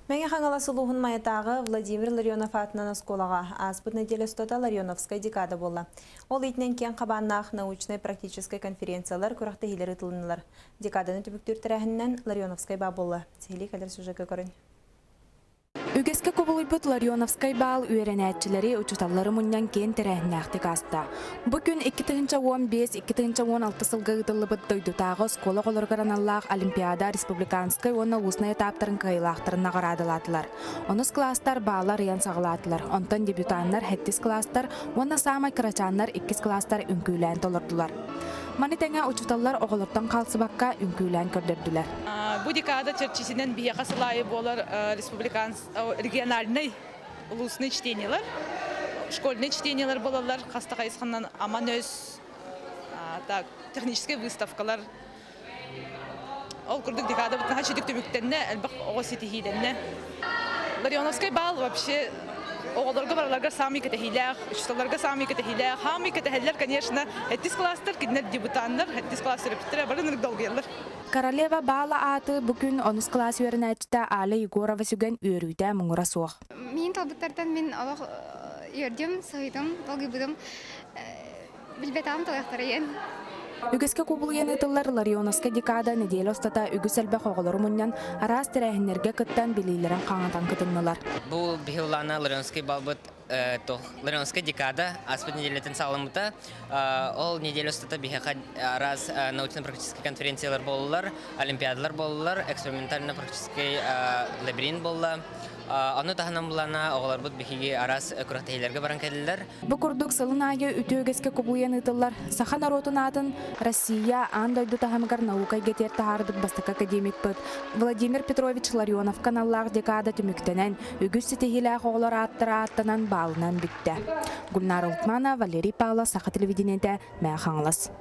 Мэҥэ Хаҥалас улууһун Майатааҕы Владимир Ларионов аатынан оскуолаҕа ааспыт нэдиэлэ устата Ларионовскай декада буолла. Ол иитинэн киэҥ хабааннаах научнай-практическай конференциялар, күрэхтэһиилэр ыытылыннылар. Декаданы түмүктүүр тэрээһининэн Ларионовскай баа буолла. Сиһилии кэлэр сюжекка көрүн. Үгэскэ кубулуйбут Ларионовскай баал үөрэнээччилэри, учууталлары мунньан киэн тэрээһиннээхтик ааста. Бу күн 2015-2016 сылга ыытыллыбыт дойдутааҕы оскуола оҕолоругар аналлаах Олимпиада республиканскай уонна улуснай этаптарын кыайыылаахтарын наҕараадалаатылар. Онус кылаастар баалы арыйан саҕалаатылар, онтон дебютаннар сэттис кылаастар уонна саамай кырачааннар иккис кылаастар үҥкүүлээн толордулар. Маны тэҥэ учууталлар оҕолортон хаалсыбакка үҥкүүлээн көрдөрдүлэр. Бу декада чэрчитинэн биһиэхэ сыл аайы буолар республиканс региональнай улуусный чтениелар, школьные чтениелар буолаллар, хаста хайысханан аман өс, так, техническэй выставкалар. Ол курдук декадабыт наһаа үчүгэй түмүктэннэ, элбэх оҕо ситиһиилэннэ. Ларионовскай баал вообще оҕолорго барыларыгар саамай кэтэһиилээх, учууталларга саамай кэтэһиилээх, хаамай кэтэһэллэр, конечно, сэттис класстар, кинилэр дебютаннар, сэттис класс төрөппүттэрэ бары ынырык долгуйаллар. Королева баала ааты бу күн онус кылаас үөрэнээччитэ Аля Егорова сүгэн үөрүүтэ муҥура суох. Миин талбыттартан мин олох үөрдүм, соһуйдум, долгуйбутум. Билбэтэҕим талыахтара иэн. Үгэскэ кубулуйан ыытыллар Ларионовскай декада нэдиэлэ устата үгүс элбэх оҕолору мунньан араас тэрээһиннэргэ кыттан билиилэрин хаҥатан кытыннылар. Бу биһи Ларионовский балбыт Ларионовскай декада ааспыт неделятын саҕаламмыта. Ол неделя устата биһиэхэ араас научно-практическай конференциялар буоллулар, олимпиадалар буоллулар, экспериментально-практическай лабиринт буолла. Ону таһынан булана оҕолорбут биһиги араас күрэхтэһиилэргэ баран кэллилэр. Бу курдук сылын аайы үтүө үгэскэ кубулуйан ыытыллар саха норуотун аатын Россия аан дойду таһымыгар наука эйгэтигэр таһаарбыт бастакы академикпыт Владимир Петрович Ларионовка аналлаах декада түмүктэнэн, үгүс ситиһиилээх оҕолор ааттара ааттанан баалынан бүттэ. Гульнара Лукманова, Валерий Павлов, Саха телевидениетэ, Мэҥэ Хаҥалас.